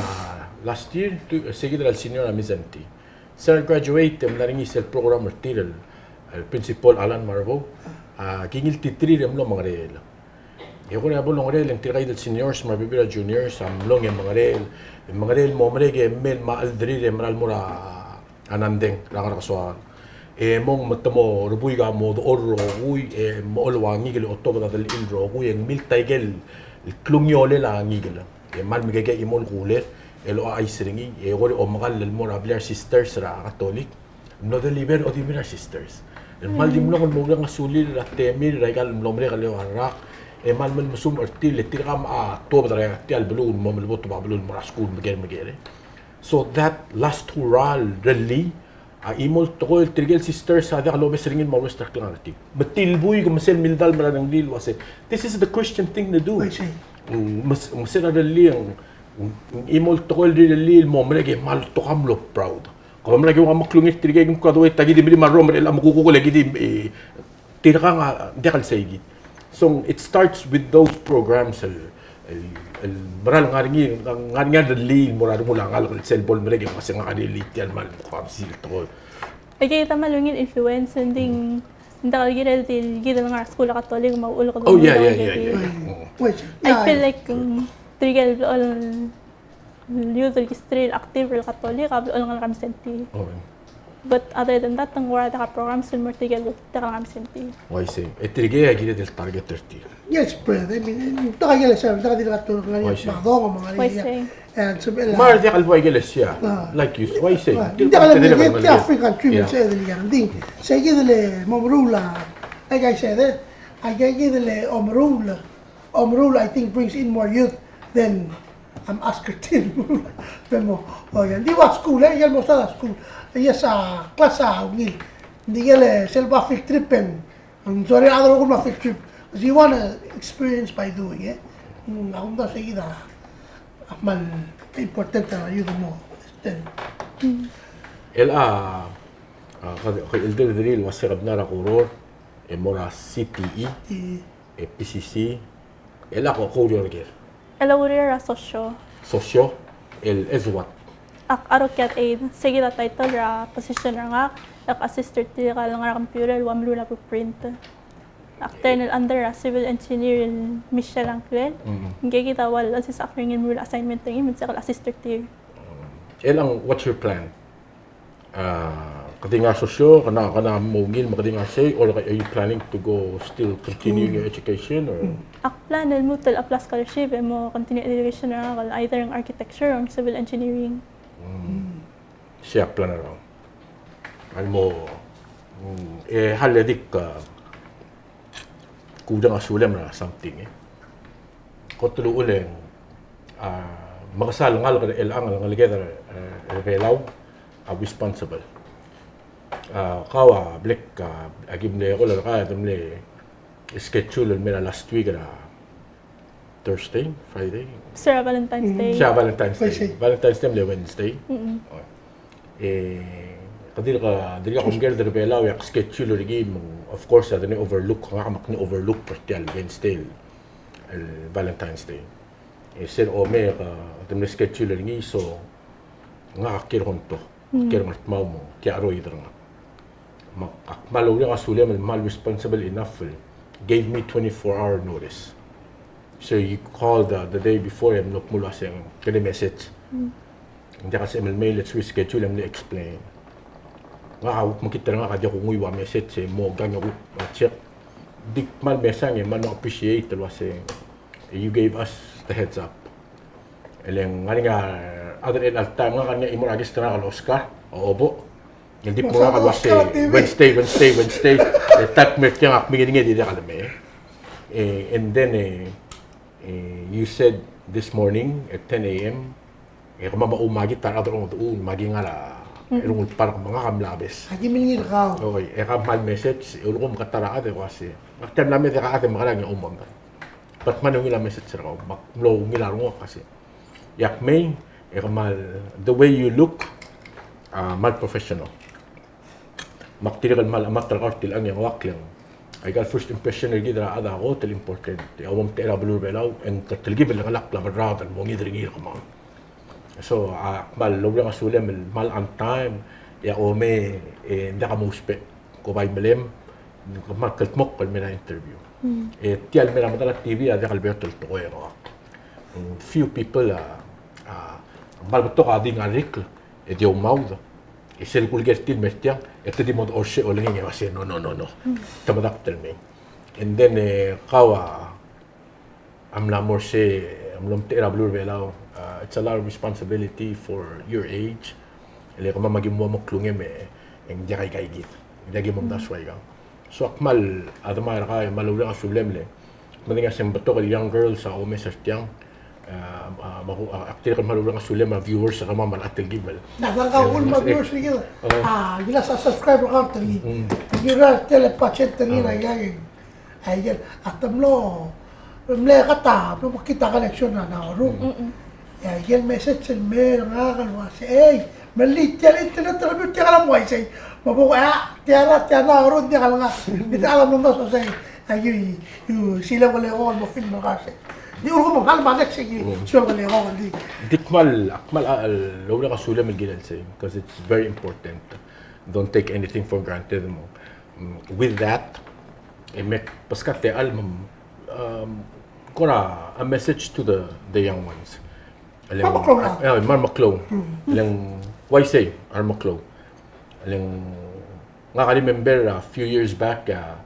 last year, to, se kid er a senior a Mindszenty. Se er a graduate, e mla er ngii sel program er tir el, el principal Alan Marbo, a, ki ngiltiterir e mlo mengereel. E kora bo longereel e ng tirka el seniors me a bebil er a juniors a mlo mengereel, mengereel el mo merek e mei el me a chelderir e mera el mo er a Nandeng er a ngar er a kesoaol. E mong me te mo er a buik a mo dechor el rokui, e mo oba a ngikel e otobed a delechil el rokui, e ng milt a ikel klungiolel a ngikel. E kmal mekekei a chimo el kulel, e locha chais er ngii, e kora omekall el mo er a blil a re sisters er a Katolik. Mlo deliver a odimir a re sisters. El kmal di mlong el mo oureng a sulir er a temir er a ikal mlo merek el eua el rak, e kmal mei el mesumech er tir, le tirka a tuobed er tia el beluu el mo meleboteb a beluu el mo er a skuul, meker, meker. So that last hurrah el rally, a chimo el tekoi el tirke el sisters a diak lobes er ngii el mo rest er a klengar er tir. Me tir el buik me sel mildam er a rengrir el uase, this is the Christian thing to do. Oi, sei. Mm, me s-, me sel rally, mm, mm, chimo el tekoi el rirellii el mo merek e kmal oltok a mlo proud. Kau mla ki ua meklungir tirke el kuk a doit a ki di melim a rrom er chelechang me kuk kuk le ki di, e, tirkang a diak el sei kid. So it starts with those programs el, el, el mera el ngar er ngii, ngar er ngii a rellii el mo er a rengul a ngalek el sel bo lemerek e mesa ngak a rellii tia el kmal kuk a bsil tekoi. Aikei a kmal ungil influence, ng di, ng diak el kirel di kid el ngar er a skuul er a Katolik me a uchul kede. Oh, yeah, yeah, yeah, yeah, yeah. Mm. I feel like, um, tirke el, el youth el history el active er a Katolik a blechoel ngalek er a Mindszenty. Okay. But other than that, ng ua diak a programs el mo er tirke el diak el ngalek er a Mindszenty. Uaisei. E tirke a kired el target er tir. Yes, brother. I mean, ng diak a ikelesia, ng diak a dirk a Katolik, ng ngar er ngii a Mekdong, me ng ngar er ngii a, uaisei. And sebechel a, me a re diak el bo ikelesia. Ah. Like you, uaisei. Ah, ng diak el bo ikelesia, African country, me se el diak. Ng di, se kid el mo meruul a, like I said, e, a kid el mo meruul a, Omeruul, I think, brings in more youth than, um, ask er tir el meruul. Te mo, oh, yeah. Ng di ua skuul, e, ikel mo start a skuul. Yes, a class a ungil. Ng di ikel, e, sel bo a field trip e ng, ng sorir a rokui el mo field trip. Because you wanna experience by doing, e. Mm, a kumdasu e kid a kmal important er a youth el mo extend. El a, a, ka, ka, el dirrek el ua se kebnar a Koror, e mo er a C T E. E. E P C C, e le ko, ko oureor er ker? E le oureor er a sosio. Sosio? El, as what? Ak a rokiad aide, se kid a title er a position er ngak, e ak assist er tirka el ngar er a computer el ua meruul a blueprint. Ak intern el under er a civil engineer el Michelle Anglel. Mm. Ngike kid a ua el assist er ngii el meruul a assignment er ngii, me ng sebechek el assist er tir. Mm. E le ng, what's your plan? A, ke di ngar er a sosio, ke na, ke na mo ungil me ke di ngar er sei, or are you planning to go still continue your education, or? Ak plan el lmuut el apply scholarship e mo continue education er ngak el either ng architecture or ng civil engineering. Mm. Sei a plan er ngak. A mo, mm, e hale dik, a, kudeng a sulem er a something, e. Kot el uchul e ng, a, mekesai el ngalek er chelechang el ngeleked er, e, er Belau a responsible. A, kau a blek, a, aki mle call er kau e te mle schedule el mei er a last week er a, Thursday, Friday? Sera Valentine's Day. Sera Valentine's Day. Wednesday. Valentine's Day a mle Wednesday. Mm-mm. E, ke dirk, dirk kom ker er a Belau e ak schedule er ngii, me ng, of course, a de ne overlook, ngak me ak ne overlook er tia el Wednesday el, el Valentine's Day. E se er a omei, e, te mle schedule er ngii, so ngak a ker er a omtok. Mm. Ker er a Ngardmau me ng tia el cheroid er ngak. Me ak kmal oureng a sulem el kmal responsible enough el gave me twenty-four hour notice. So you call the, the day before e mlo kmo el uaseng, kede message. Mm. Ng diak a sebechem el mei el reschedule e mle explain. Ngak a kuk mekngit er ngak a diak kungui ua message e mo kang e kuk check. Di kmal mesang e kmal mlo appreciate el uaseng you gave us the heads up. E le ng ngar er ngii a other el alta, ngak a ngar er ngii a chimo er a guest er ngak el Oscar, a Obo. El di kmo ngak el uase Wednesday, Wednesday, Wednesday. E ta el kmo er tiang ak mengilengei e di diak lemei. E, and then, e, e, you said this morning at ten A M, e kemam a oumakit a rechad er a ongedechuul, me aki ngar er a, mm-mm, Erungel Park me ngak a mla obes. Aki mle ngii er kau. Oi, e ke kmal message, e ulekum ke ta er a chad e uase, ngak tia el mla mei e diak a chad e mekerang e oumondai. But kmal ungil a message er kau, me ak mlo ungil a renguk a uase, e ak mei, e kmal, the way you look, a, kmal professional. Me ak dirrek el kmal chemat er kau er tiang e ng ua kleng. Aika el first impression er kid er a chad a kot el important. E a omtechei er a beluu er a Belau, e ng telkib el chengelakl a berraod el mo ngii er ngii er kemam. So, a, kmal oureng a sulem el kmal on time, e a omei, e, ng diak a mousbech, ko bai melem, kmal kldmokl el mei er a interview. Mm. E tia el mei er a medal a T V a diak el beot el tekoi er ngak. Mm, few people, a, a, kmal betok a di ngar er ikl, e di oumaud, e sel kulker er tir el mer tiang, e te di mo dechor er se olengit e uase, no, no, no, no. Mm. Te medakt el mei. And then, e, kau a, a mla mo er se, a mlo omtechei er a beluu er a Belau, a, it's a lot of responsibility for your age. E le kemam a ki mo mo klungem e ng diak aika kid. Ng diak ki mo omdasu aikang. So ak kmal, a, dmak er kau e kmal oureng a sulem le. Medengei a se ng betok el young girls a omes er tiang. A, a, me ak, a, ak dirrek el kmal oureng a sulem a viewers er kemam el telkib el. Ng diak a kuk el mo viewers er kid. A, gilas a subscriber er kau el telkib. Mm. Ng diak a tele patient er ngii er aikang. Aikel, a te mlo, mle kata, mlo mekngit a connection er a Nauru. Mm-mm. E aikel message el mei er ngak el uase, ei, me lii tia el internet er kemiu, tia el mo uaisei. Me bo, a, tia er a, tia Nauru, tia el ngar. Di ta el mlo mlo sosei. Aikel, you, you, sel bo le ko el mo film er ngak sei. Di ulekum ng kmal manage sei, mm, sel bo le ko el di. Di kmal, kmal, a, el, oureng a sulem el kirel sei, because it's very important. Don't take anything for granted mo. Mm, with that, e mek, beskak a techall me, um, kora a message to the, the young ones. Kmal meklou. Yeah, kmal meklou. Mm. Le ng uaisei a remeklou. Le ng, ngak a remember a few years back, a,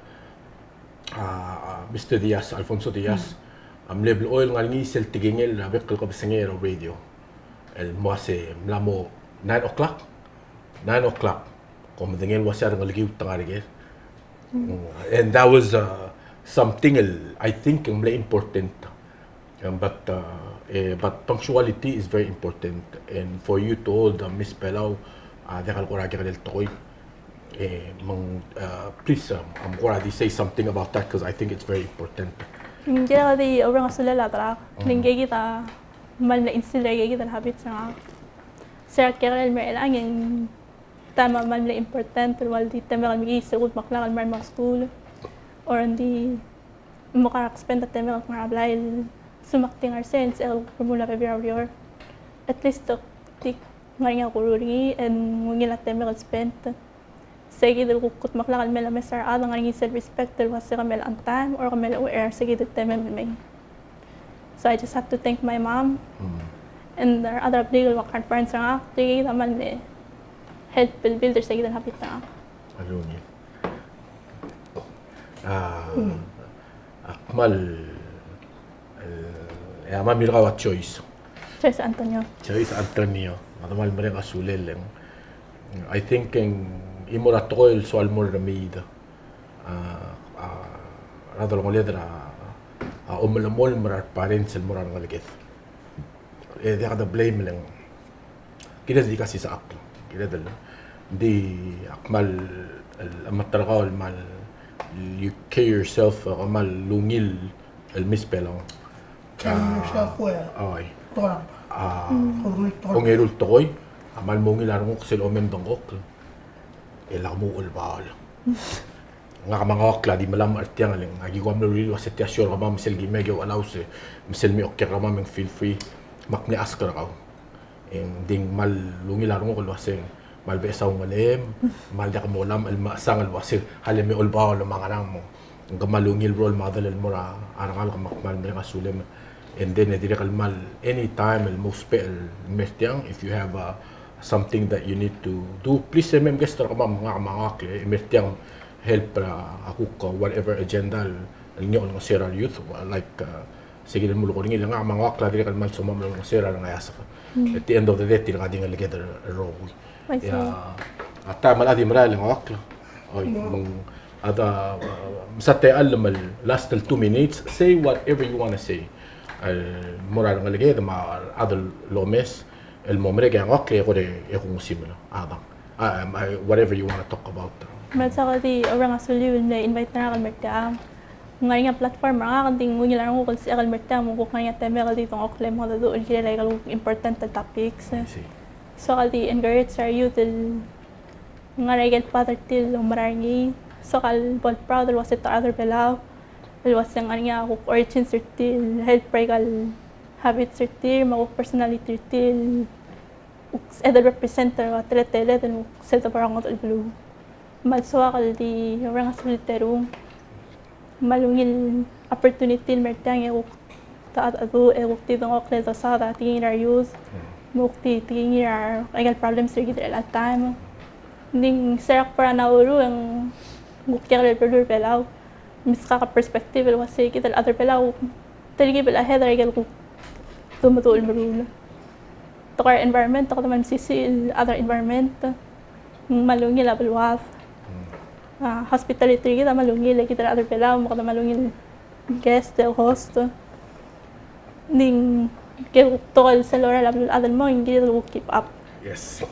a, a Mister Diaz, Alfonso Diaz, mm, a mle blechoel ngar er ngii sel tekingel a bek el kebesengei er a radio. El mo uase mla mo nine o'clock. Nine o'clock. Kom medengei el uase a rengelekiu te ngar er ker. Mm. And that was, uh, something el, I think, ng mle important. Um, but, uh, eh, but punctuality is very important. And for you to hold, uh, Miss Belau, uh, diak el kora kekerei el tekoi. Eh, me ng, uh, please, um, um, kora di say something about that, 'cause I think it's very important. Ng kired el di oureng a sulel a delak. Mm. Le ng keikid a kmal mle instill er keikid el habit er ngak. Sera kekerei el mei er chelechang e ng taem a kmal mle important el ua el di temek el mekiis el kudmeklak el mei er a skuul, or ng di mo kar spend a temek el ngar er a blai el sumak di ngar er sei e ng sebechek el remuul a bebil er a ureor. At least, uh, di ngar er ngii a kuruul er ngii e ng ungil a temek el spend. Sei kid el kuk kudmeklak el mei el omes er a rechad, ngar er ngii sel respect el ua se kemiu el on time or kemiu el aware er sei kid el temem el mei. So I just have to thank my mom, mm, and our other big el ua grandparents er ngak, tirke kid a kmal mle help el build er sei kid el habit er ngak. A, a kmal, e, e a mami er kau a Joyce. Joyce Antonio. Joyce Antonio. Me a kmal mereng a sulel e ng, I think, e ng chimo er a tekoi el soal mo er a remeid. A, a, a rechad el ngoled er a, a omelemolem er a reparents el mo er a rengeleked. E diak de blame el ng kired di kasisechakl. Kired el di a kmal, el, a meterkau el kmal, you carry yourself, a kmal ungil el Miss Belau. Ten years ago, e. Oi. Tekoi er a, a, ongeru el tekoi a kmal mo ungil a renguk sel omen dengkokl el ak mo ulebaol. Ngak me a Ngokl a di melamech er tiang, le ng aki kuk mle rullii el uase tia show er kemam me sel ki mei e ke Uchelau, se me sel mei a okiu er kemam e ng feel free me ak mle ask er kau. E ng di ng kmal ungil a renguk el uase ng kmal beches a ungelem, kmal diak molamech el mechesang el uase a le me ulebaol me a ngerang, me ng kmal ungil el role model el mo er a rengalek me ak kmal mereng a sulem. And then e dirrek el kmal anytime el mo ousbech el mei er tiang, if you have, uh, something that you need to do, please, e mei me guest er kemam, ngak me a Ngokl e mei er tiang help er a kuk, uh, whatever agenda el, el ngii a olengeseu er a re youth, like, uh, se kid el mlo kora ngii, le ngak me a Ngokl a dirrek el kmal somam el olengeseu er a rengeasek. At the end of the day, tirka di ngeleked el rokui. Ia, a taem el chad a di merael e Ngokl. Oi, me ng, a da, uh, msa techellem el last el two minutes, say whatever you wanna say. El mo er a rengeleked me a rechad el omes, el mo merek e a Ngokl e kora e kungusim el, a dang. A, um, I, whatever you wanna talk about. Me a soak el di oureng a suliu el mle invite er ngak el mei er tiang. Ng ngar er ngii a platform er ngak, ng di ng ungil a renguk el sebechek el mei er tiang me kuk ngar er ngii a temek el di dengchokl e mengedecheduch el kirel aike el kuk important el topics. I see. Soak el di encourage er a re youth el ngar er aike el path er tir el oumera er ngii. Soak el bo el proud el uase te rechad er a Belau el uase ng ngar er ngii a kuk origins er tir el help er aike el habits er tir me a kuk personality er tir el kuk sebeched el represent er a teleteled el kuk sel debo er a ngodech el beluu. Me a le soak el di oureng a suliu el terung. Me a le ungil opportunity el mei er tiang e kuk ta, ta, ta, e kuk di dengchokl el dosaod a tekingir a re youth. Me kuk di tekingir aike el problems er kid er chelecha el taem. Ng di ng se er a kbo er a Nauru e ng kuk diak el beluu er a Belau. Meskak a perspective el uase kid el chad er a Belau, telkib el ahead er aike el kuk dumeduch el meruul. Tekoi er a environment, te kede kmal mesisiich el chad er a environment. Ng kmal ungil a beluad. A, hospitality er kid a kmal ungil, e kid el chad er a Belau, me kede kmal ungil guest el host. Ng di ng kuk tekoi el sel lorael a beluulechad el mo, ng kired el kuk keep up. Yes.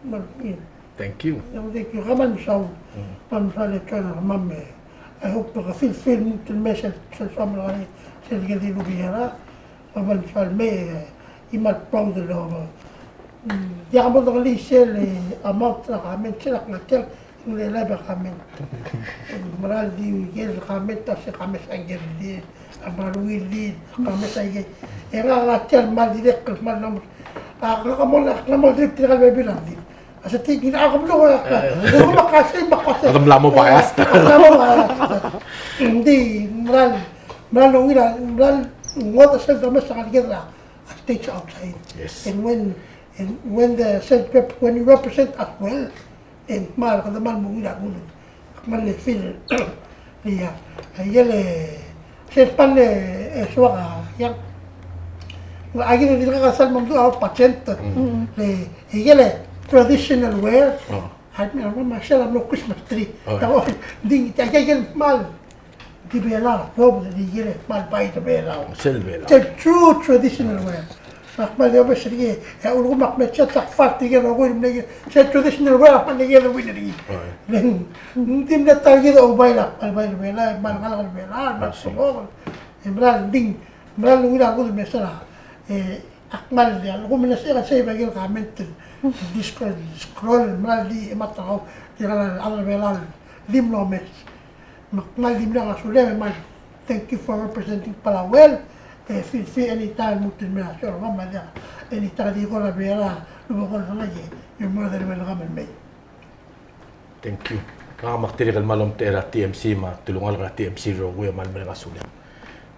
Kmal ungil. Thank you. Thank you. Kmal mesaul. Mm. Kmal mesaul e John, kemam e. I hope ke feel free el lmuut el mei sel, sel soam el ngar er ngii sel ke di rubiera. Kmal mesaul el mei, e, kmal proud el, mm, diak bo dekelii sel, e, amount er a comment, sel ak ngar tiang, ng live a comment. Ng mera el di ungil el comment, a se comment a ngii di, a mera el ungil di, comment a ngii. E ngak a ngar tiang el kmal dirrek el kmal mla mo, a, ngak a mo, ngak a mo dirrek tirka el bebil a ngii. A se tia kid a keblo, e, e, e, me a kase, me a kase. Kede mla mo bias. E, mla mo bias. Ng di, meral, meral ungil a, meral ngodech sel domes a ngalek er a stage outside. Yes. And when, and when the sel rep-, when you represent as well, e ng kmal, kede kmal mo ungil a rengul. Kmal le feel, le ia, aike el, sel pan le, e, soak a, ia. Aike el dirkak a sal mo meduch a patient. Mm. Le, aike el traditional wear. Oh. A, me, me, me sel a mlo Christmas tree. Oh. Ia, o, di, aike el kmal di Belau, bo, di aike el kmal bai di Belau. Sel Belau. Sel true traditional wear. Me ak kmal di obes er ngii, e a ulekum ak mle chat ak fart er ngii el rokui el mle, sel traditional wear a kmal ngii el winner er ngii. Oi. Le ng di mle ta er kid a oubail a kmal bai er a Belau, e kmal ngalek er a Belau, e kmal sengkok. E meral di, meral ungil a rengud el mesa er a, e, ak kmal di a ulekum el mle sei, sei bai el comment el di scroll, scroll, meral di, e, mata kau, di ngara el chad er a Belau el di mlo omes. Me ak kmal di mereng a sulem, e kmal thank you for representing Palau well. E feel free anytime el lmuut el mei er a show er kemam, me a diak, anytime di call a Belau, lebo call er ngak, e you're more than welcome el mei. Thank you. Ngak me ak dirrek el kmal omtechei er a T M C me a telungalek er a T M C el rokui, e kmal mereng a sulem.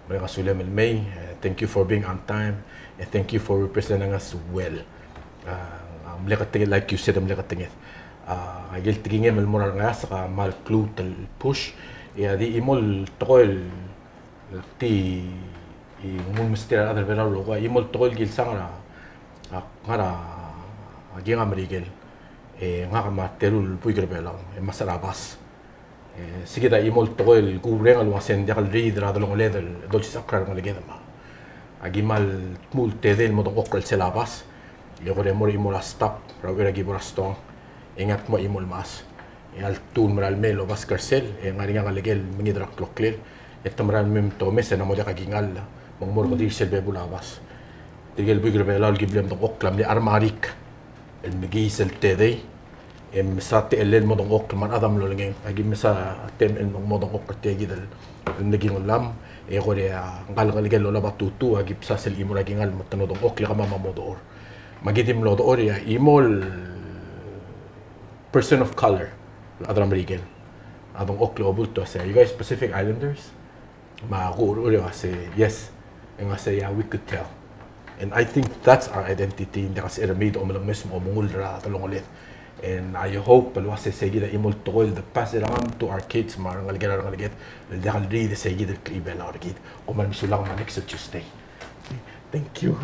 Mereng a sulem el mei, e thank you for being on time, e thank you for representing us well. A, a mle ketenged, like you said, a mle ketenged. A, aike el tekingem el mo er a rengeasek a kmal klou el push. E a di chimo el tekoi el di nguu el mesterir a rechad er a Belau el rokui, a chimo el tekoi el kilsang er a, a, ngar er a, a, kingam er a ikel. E ngak me a teru el buik er a Belau, e mesa er a bas. E, se kid a chimo el tekoi el kuureng el uasei ng diak el riid er a delongeled el dolsisechakl er a rengeleked me a. Aki kmal dmu el tedei el mo dengchokl er sel bas. E kora mo er a chimo er a stop er a uchei er a ki bo er a stoang. E ngak me a chimo el mechas. E a ltuu el mera el mei el obask er sel, e ngar er ngii a ngelekel el mengiid er a kloklel. E te mera el mei me te omes e ng mo diak a kingall. Me ng mo er kid er sel bebul a bas. Tirke el buik er a Belau el ki mle medengchokl a mle Armarik el mekiis el tedei, e mesa techellel el mo dengchokl me a rechad a mlo olengeng. Aki mesa temel el mo dengchokl er tia kid el mle kingellam, e kora ngka el ngelekel el olab a tutu, aki mesa sel chimo er a kingall me te mlo dengchokl e kemam a mo dechor. Me aki di mlo dechor e a chimo el person of color, el chad er a Merikel, a dengchokl el obult el uasei, "Are you guys Pacific Islanders?" Me a kuureor el uasei, "Yes." E ng uasei, "Yeah, we could tell." And I think that's our identity, ng diak a se er a mei e domelengmes me omengull er a delongeled. And I hope el uasei sei kid a chimo el tekoi el de pass it on to our kids me a rengelekel a rengeleked el diak el riid sei kid el klechibelau er kid. Kom kmal mesulang me a next Tuesday. Thank you.